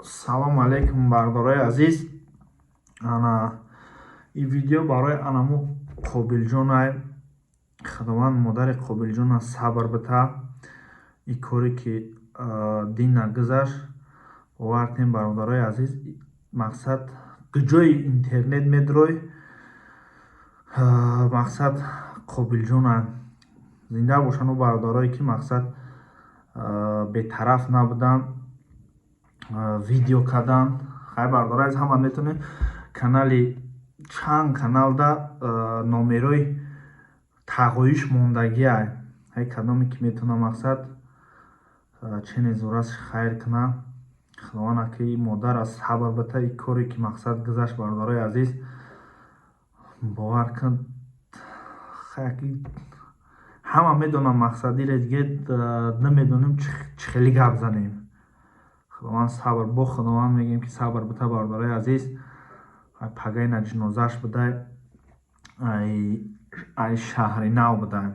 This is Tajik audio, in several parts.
Салому алейкум, бардораи азиз. Ана ин видео барои анаму Қобилҷонай. Худованд модари Қобилҷона сабр бита. Ин коре ки дина гузашт, бовар кунем, бародарои азиз, мақсад, куҷои интернет медурой, мақсад, Қобилҷона. Зинда бошанд ӯ бародарое, ки, мақсад, бетараф набуданд, видео карданд. Хай, бародарои азиз, ҳама метавонед канали, чанд каналда номерои тағоиш мондагиай. Ҳай, кадоме ки метавона, мақсад, чене зурас хайр кунад. Худованд аки модара сабр бита. Ин коре ки, мақсад, гузашт, бародарои азиз, бовар кун, ҳама медонам, мақсад, ире диге намедонем чӣ хеле гап занем. Худованд сабр, бо Худованд мегӯем, ки сабр бита, бародарои азиз. Пагаина ҷинозааш будай, ай Шаҳри Нав будай,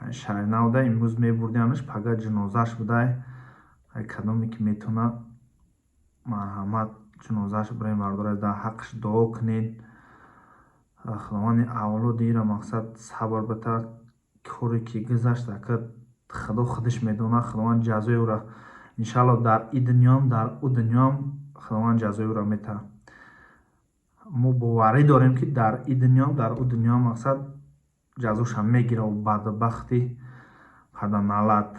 ай Шаҳри Нав будай. Имрӯз мебурдианаш, пага ҷинозааш будай. Ай кадоме ки метавона, марҳамат, ҷинозааш бирем. Бародари, дар ҳаққаш дуо кунед. Худованди авлоди ира, мақсад, сабр бита. Коре ки гузашт, ака, Худо худаш медонад. Худованд ҷазои ӯра, иншаалло, дар ин дунёам, дар ӯ дунёам Худованд ҷазои ӯра метаҳад. Мо боварӣ дорем, ки дар ин дунёам, дар ӯ дунёам, мақсад, ҷазоша мегирад бадбахти паданалат.